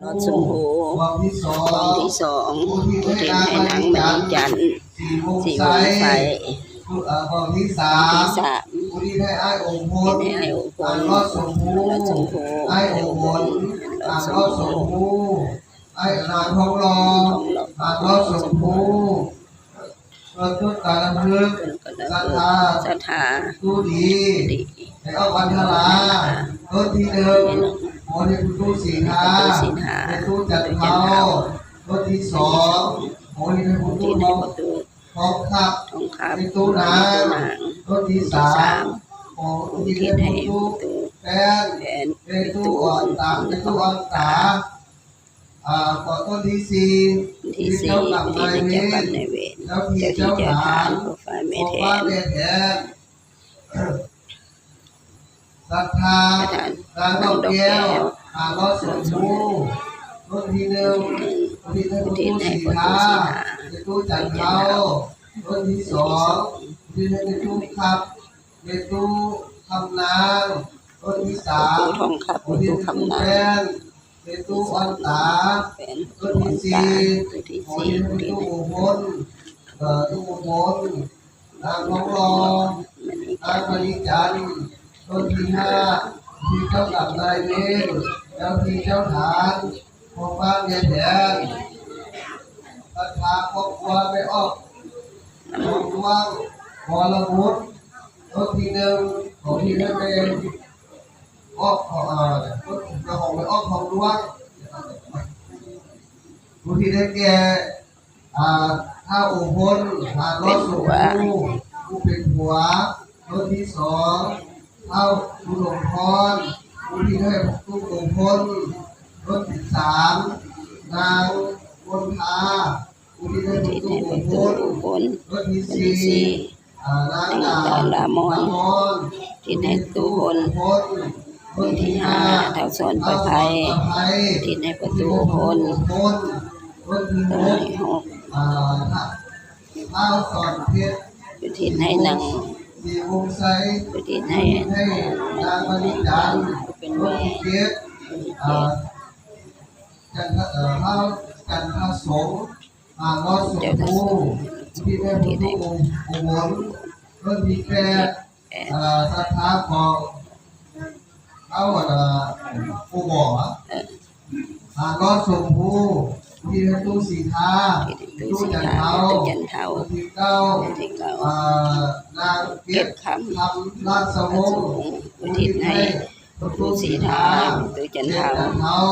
ອດສົມໂພ ກອງທີສອງ ອຸທິດໃຫ້ນາງມະນີຈັນ ສີວົງໄຊ ເອີ ກອງທີສາມ ອຸທິດໃຫ້ອ້າຍອົງພົນ ອ້າຍອົງພົນ ອ້າຍອອດສົມໂພ ອ້າຍອົງບົນ ອ້າຍອອດສົມໂພ ອ້າຍນາງທອງຫຼໍ່ ນາງອອດສົມໂພ ເພື່ອຕົ້ນການລຳລຶກສັດທາ ສັດທາ ຜູ້ດີ ໃນອອກວັນທະລາ ຕົ້ນທີໜຶ່ງ ໂອນິພຸຕຸສີທາ ເມຕຸຈັນເທົາ ຕົ້ນທີສອງ ໂອນິພຸຕຸທອງຄັບ ເມຕຸນາງ ຕົ້ນທີສາມ ໂອທິດໃຫ້ພຸຕຸແປ້ນ ເມຕຸອ່ອນຕາ ເມຕຸອ່ອນຕາ ອາ ຂໍຕົ້ນທີສີ່ ທີສີ່ ເຈົ້າກຳນາຍເວນ ເຈົ້າທີ່ເຈົ້າທານ ພໍ່ຟ້າແມ່ແທ້ ພໍ່ຟ້າແມ່ແທ້ ສັດທາ ນາງດອກແກ້ວ ນາງອອດສົມໂພ ຕົ້ນທີໜຶ່ງ ອຸທິດໃຫ້ພຸຕຸສີທາ ເມຕຸຈັນເທົາ ຕົ້ນທີສອງ ອຸທິດໃຫ້ເມຕຸຄັບ ເມຕຸຄຳນາງ ຕົ້ນທີສາມ ເມຕຸທອງຄັບ ເມຕຸຄຳນາງ ແປ້ນ ເມຕຸອ່ອນຕາ ຕົ້ນທີສີ່ ອຸທິດໃຫ້ເມຕຸອຸບົນ ເອີ ຕຸອຸບົນ ນາງທອງຫຼໍ່ ນາງມະນີຈັນ ຕົ້ນທີຫ້າ ທີ່ເຈົ້າກຳນາຍເວນ ເຈົ້າທີ່ເຈົ້າທານ ພໍ່ຟ້າແມ່ແທ້ ສັດທາຄອບຄົວແມ່ອອກ ຂອງດວງ ວໍລະບຸດ ຕົ້ນທີໜຶ່ງ ຂອງທີ່ໄດ້ແມ່ອອກ ຂອງ ເອີ ຂອງແມ່ອອກຂອງດວງ ຜູ້ທີ່ໄດ້ແກ່ ອາ ທ້າວໂອພົນ ນາງລອດສົມພູ ຜູ້ເປັນຜົວ ຕົ້ນທີສອງ ທ້າວອຸດົມພອນ ຜູ້ທີ່ໄດ້ປູກໂອພົນ ຕົ້ນທີສາມ ນາງມົນທາ ອຸທິດໃຫ້ພຸຕຸອຸບົນ ຕົ້ນທີສີ່ ອາ ນາງດາມອນ ອຸທິດໃຫ້ຕຸອຸບົນ ຕົ້ນທີຫ້າ ທ້າວສອນປະໄພ ອຸທິດໃຫ້ພຸຕຸອຸບົນ ຕົ້ນທີຫົກ ອາ ທ້າວສອນເພັດ ອຸທິດໃຫ້ນາງ ສີວົງໄຊ ອຸທິດໃຫ້ ອຸທິດໃຫ້ນາງມະນີຈັນ ເປັນແມ່ ຕົ້ນທີເຈັດ ອາ ຈັນທະ ເອີ ທ້າວຈັນທະສົງ ນາງລອດສົມພູ ອຸທິດໃຫ້ພຸຕຸອຸບົນ ຕົ້ນທີແປດ ເອີ ສັດທາຂອງເຮົາ ອັນນ່າ ປູບໍ່ ນາງລອດສົມພູ ອຸທິດໃຫ້ຕຸສີທາ ຕຸຈັນເທົາ ຕຸຈັນເທົາ ຕົ້ນທີເກົ້າ ອາ ນາງເກັດຄຳ ລາຊະວົງ ອຸທິດໃຫ້ ຕຸສີທາ ຕຸຈັນເທົາ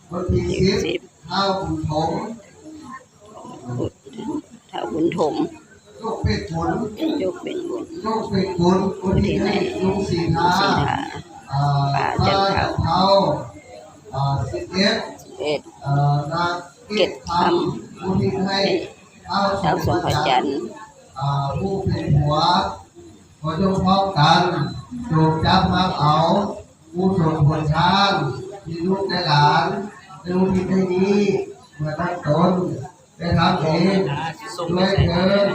ຕົ້ນທີສິບ ທ້າວບຸນຖົມ ທ້າວບຸນຖົມ ໂຈກເປັນບຸນ ໂຈກເປັນບຸນ ອຸທິດໃຫ້ລຸງສີທາ ອາ ປ້າຈັນເທົາ ອາ ສິບເອັດ ສິບເອັດ ອາ ນາງເກັດຄຳ ອຸທິດໃຫ້ ທ້າວສົມພະຈັນ ອາ ຜູ້ເປັນຜົວ ຂໍຈົ່ງພ້ອມກັນ ຈົ່ງຈັບຮັບເອົາ ກຸສົນຜົນທານ ທີ່ລູກແລະຫຼານ ໄດ້ອຸທິດໃຫ້ນີ້ ເມື່ອຕັ້ງຕົນ ໄດ້ທຳເອງ ດ້ວຍເທີ້ນ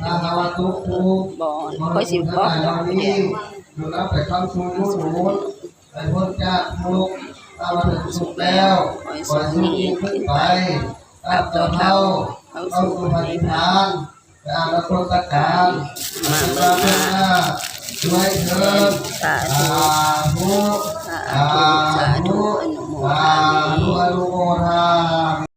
ຖ້າຫາກວ່າຕົກທຸກ ບໍ່ ຂ້ອຍຊິບອກດອກ ເດີ ຈົ່ງນຳໄປຄ້ຳຊູ ຢຸດໜູນ ໃຫ້ພົ້ນຈາກທຸກ ຖ້າວ່າເຖິງສຸກແລ້ວ ຂໍໃຫ້ສຸກຍິ່ງຂຶ້ນໄປ ຕາບເທົ່າເຂົ້າສູ່ພະນິບພານ ອະນາຄົດຕະການ ມາເບິ່ງມາ ດ້ວຍເທີ້ນ ສາທຸ ສາທຸ ສາທຸ ອະນຸໂມທາມິ ສາທຸ ອະນຸໂມທາ